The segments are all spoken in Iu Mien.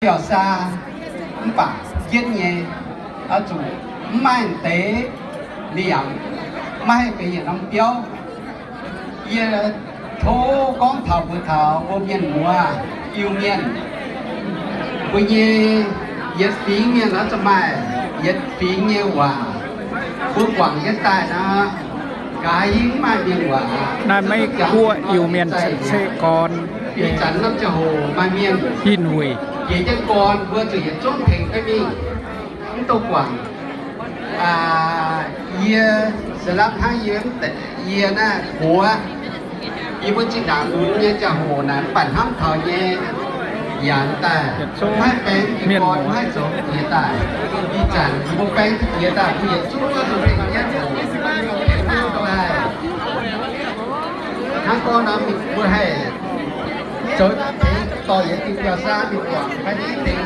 biauv-saa, mv baac jienv nyei, oix zuqc mv maaih deix liangx, maiv haih benx yietc norm biauv. Yie tov gorngv taux mbuox taux mbuo mienh muoz Iu-Mienh, mbuo nyei yietc fingx mienh oix zuqc maaih yietc fingx nyei waac. Mbuo guangc jienv daaih nor, nqa'haav hingv maaih mienh waac. Naaiv Meiv Guoqv Iu-Mienh se gorn ih zanc norm ziangh hoc maaih mienh hin weic jiex jienv gorn, mbuo zuqc yietc zungv tengx jienv mingh, mv dungx guangc. Yie se lamh hnangv yie, yie naaiv buoz, yie mbuo zinh ndaangc lunx nyei ziangh hoc naaic mv baac hnamv taux nyei, yaac daaih maiv baeng jiez gorn, maiv zoux jiex daaih. Ih zanc mbuo baeng jiex daaih, mbuo yietc zungv zuqc tengx jienv oc. Hnangv gorngv nor, mbuo haih zoux tengx dorh yietc diuh biauv-saa mingh guangc, maiv dingc tengx,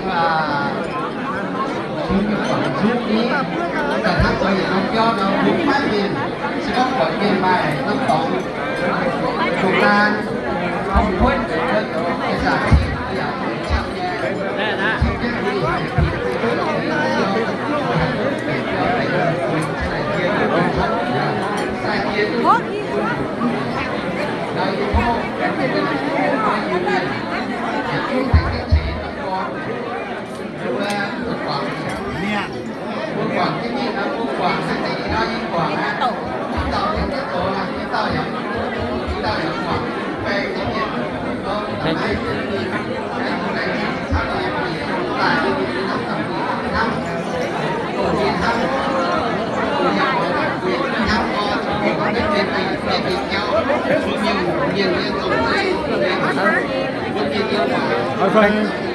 mingh guangc zuqv ni, daaih hnangv zoux yietc norm biauv nor, mbuo maiv mienh, se gorngv buatc mienh maaih norm dorngx dongh daan, dongh kuotv, dongh zaangc cing, yaac dongh camv nyei, camv jienv mbuo haih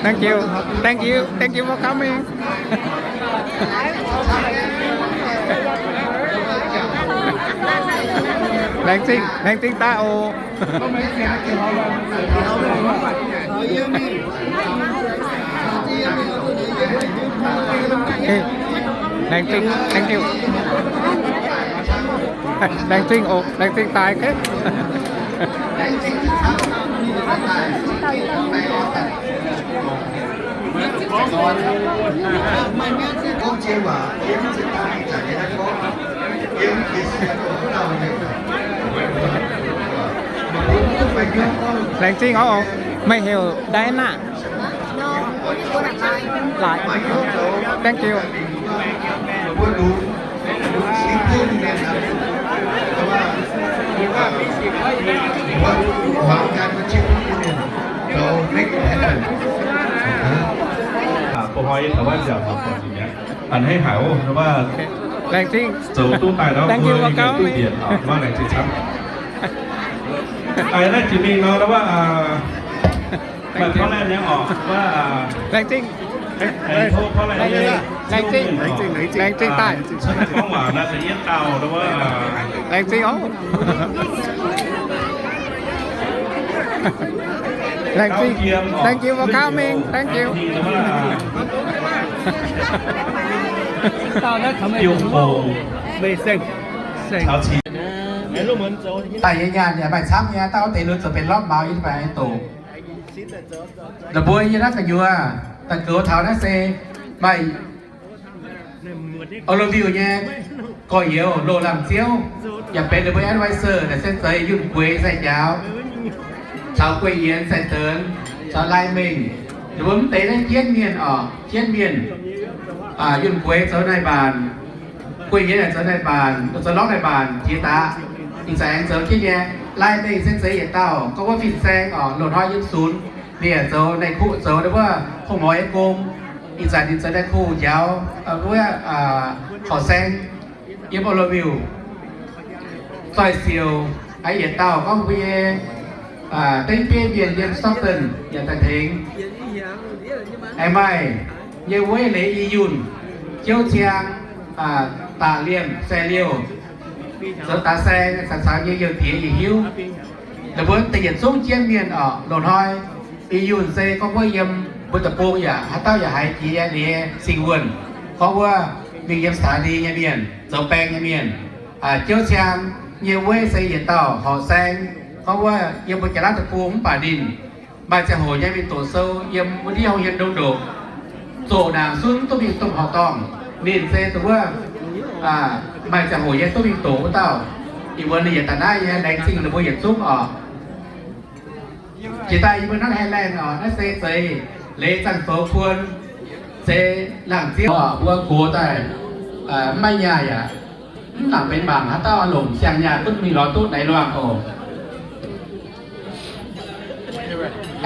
Thank you, thank you, thank you for coming. Laengz zingh, laengz zingh daaih oc. Laengz zingh, thank you. Laengz zingh oc, laengz zingh daaih. Laengz zingh oc. Meih heuc Diana. Thank you. A'hneiv haic oc, mv baac zoux duqv daaih nor, mbuo mienh duqv mbienc oc, mv baac laengz zingh camv. Naaiv jiex mingh nor, mv baac maaih tov laengh nyei oc, mv baac laengz zingh, laengz zingh daaih. Gorngv waac naaiv da'yietv dauh, mv baac laengz zingh oc. Laengz zingh. Thank you for coming. Thank you. Daaih nyei nyaanh yaac maaih camv nyei, daaih wuov deix lunx zoux benx lorz mauz yie mv baac aengx doqc. Ninh mbuo yie naaiv gu'nyuoz daaih goux taux naaiv se maaih overview nyei, gorx-youz loz-lamh ziouv, yaac benx ninh mbuo advisor naaic se zeiz Yunh Gueix sai-njaaux, caux Guei Yienx sai-deix, caux Lai Mengh. Ninh mbuo mv deix naaiv jienv mienh oc, jienv mienh. Yunh Gueix zoux naaiv mbaanc, Guei Yienx yaac zoux naaiv mbaanc, zoux lorqc naaiv mbaanc jiex daaih. Ih zanc aengx zoux jienv nyei. Lai Mengh se zeiz yietc dauh gorngv wuov fin-saeng oc, loz-hnoi yiem sunx, ninh yaac zoux naaiv kuv, zoux wuov hungh mouz yiem gong. Ih zanc ninh zoux naaiv kuv njaaux wuov horqc saeng yiem overview. Zoih siouc, aa, yietc dauh gorngv mbuo nyei dengv bieiv mienh yiem Stockton yaac daaih tengx. Aengx maaih nyei weiv leiz I Yunh, Jouv Ciang, Daaih Liemh, Sai Liouh, zoux daaih saeng caux nyei youh diex yaac hiuv. Ninh mbuo daaih yietc zungv jienv mienh oc, loz-hnoi. I Yunh se gorngv wuov yiem mbuo deic-bung yaac haaix dauh yaac haiz jiex nyei sing-wuonh, gorngv wuov mingh yiem สถานี nyei mienh, zoux baeng nyei mienh. Jouv Ciang nyei weiv se yietc dauh horqc saeng, gorngv wuov yiem mbuo Jaax-Laauv deic-bung mv baac ninh Maaih ziangh hoc nyei mingh doqc sou yiem wuov ndiev hungh hien ndoqv ndoqc, zoqc naanc sunv duqv mingh domh horqc dorngh. Ninh se dongh wuov maaih ziangh hoc nyei duqv mingh doqc wuov dauh. Ih muonz ninh yietc daaih naaiv nyei, laengz zingh ninh mbuo yietc zungv oc. Jiex daaih yie mbuo hnangv haaix laengh oc, naaiv se zeiz Leiz Zaangh Zoux Kuon, zeiz laangz ziev oc, mbuo gox daaih maiv maaih nyaah yaac mv nangc benx mangc haaix dauh longc siang-nyaah gunv mingh lorz duqv naaiv luangh oc.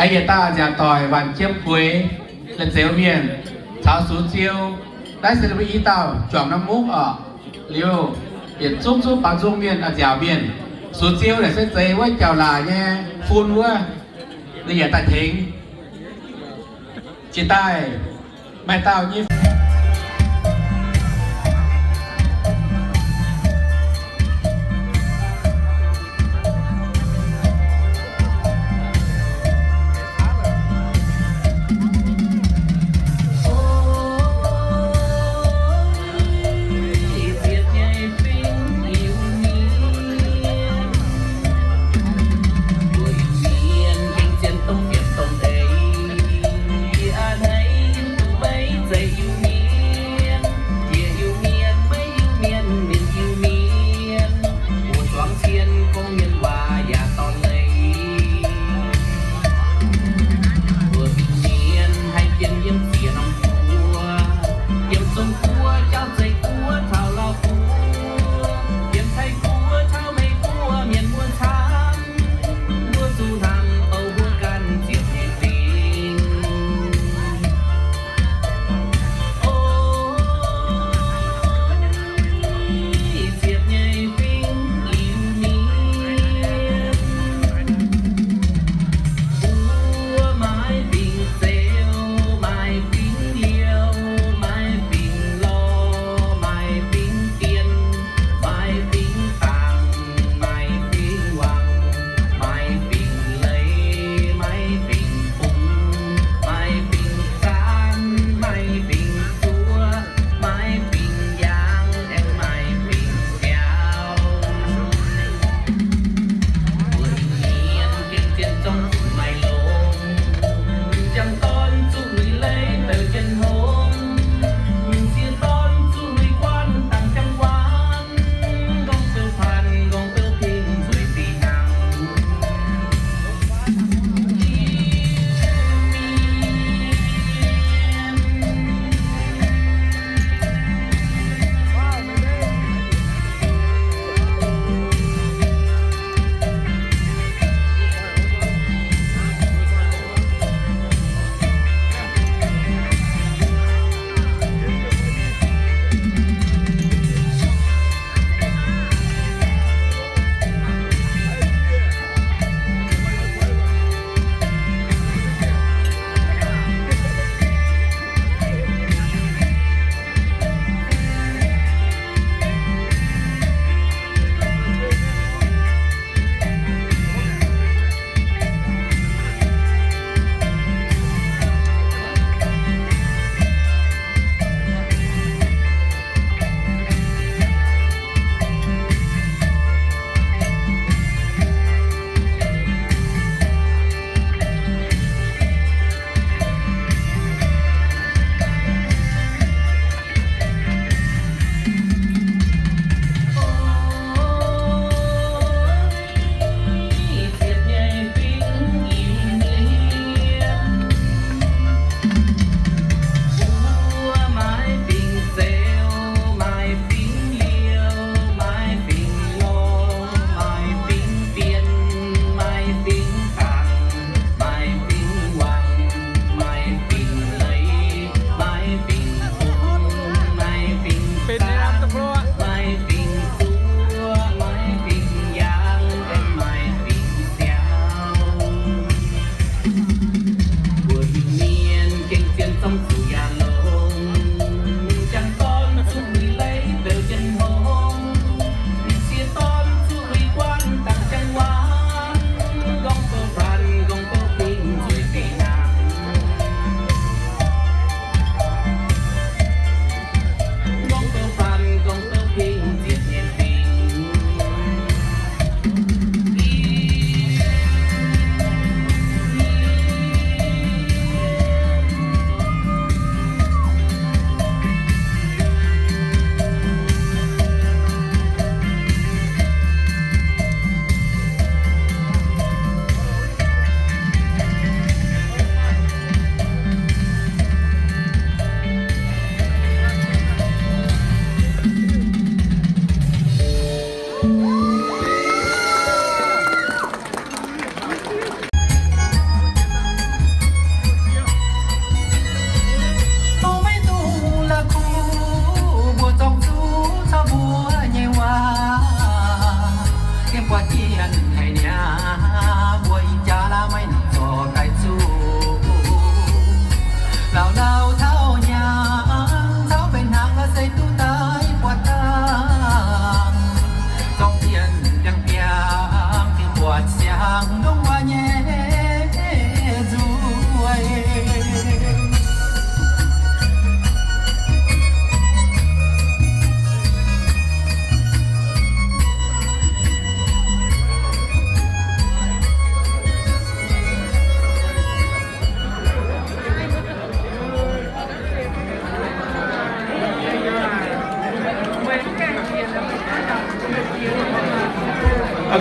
Aengx yietc dauh nziaauc doic Waanc Jiem Gueix, la'zeux mienh, caux Sux Ziou. Naaiv se i dauh juangc norm mungv oc. Liuz yietc zungv zungv baaux nzung mienh, nziaauc mienh. Sux Ziou naaic se zeiz wuov jauv-laac nyei fun wuov, ninh yaac daaih tengx. Jiex daaih maaih dauh nyei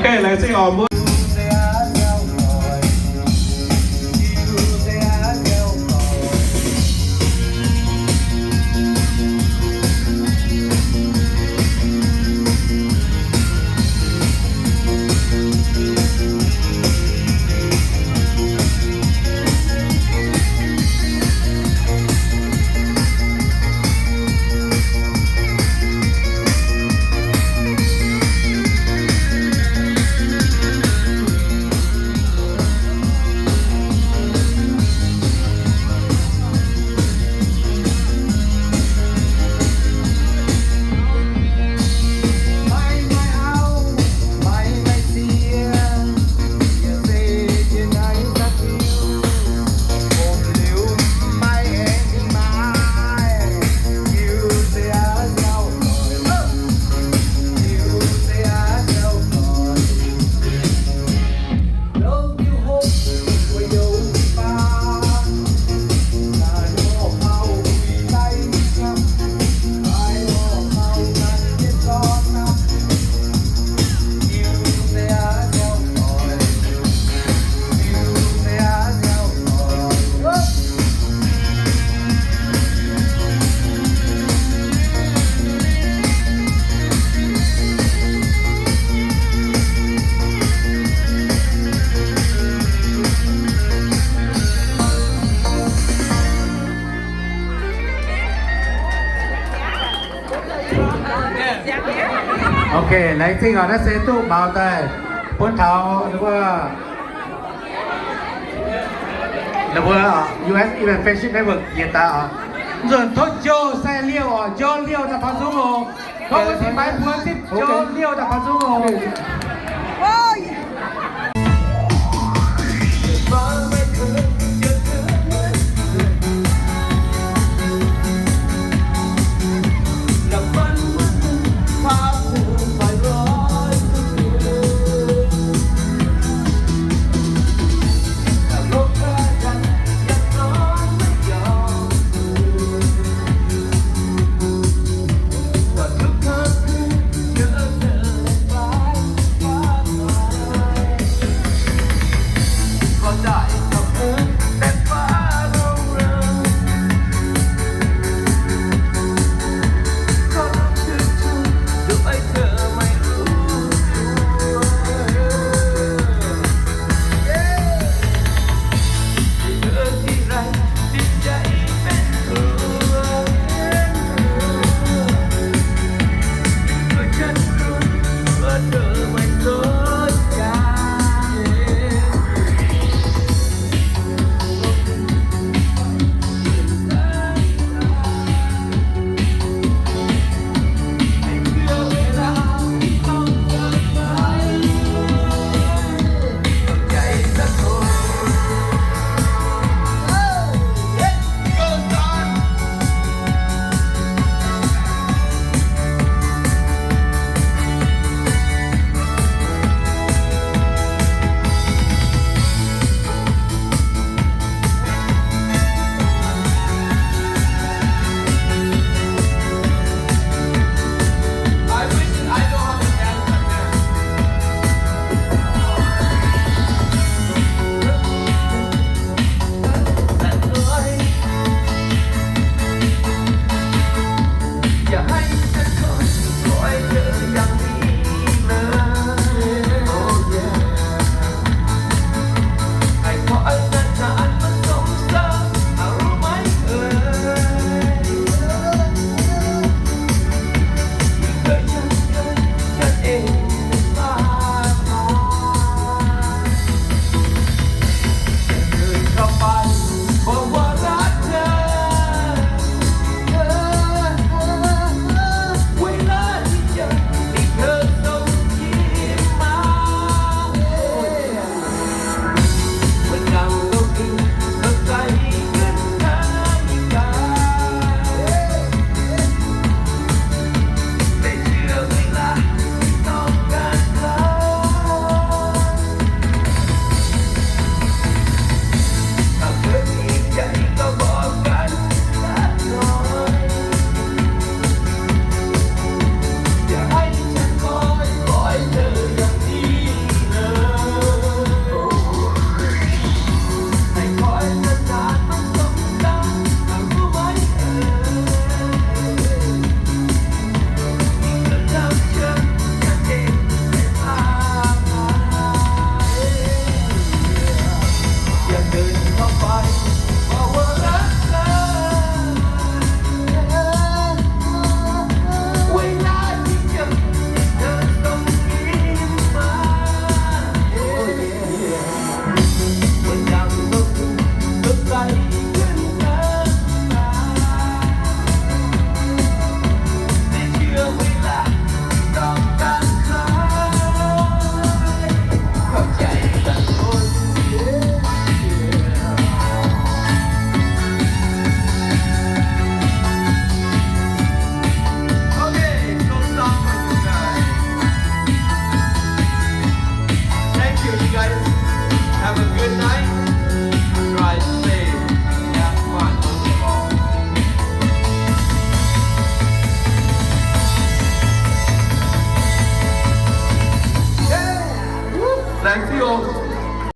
Okay, laengz zingh oc mbuo. Okay, laengz zingh oc. Naaiv se duqv maux daaih bun taux ninh mbuo, ninh mbuo U S Event Fashion Network yietc daaih oc. Nzunc tov Joe sai liouh oc, Joe liouh daaih faaux nzung oc. Tov mbuo cingx maaiz mbuo zipv Joe liouh daaih faaux nzung oc.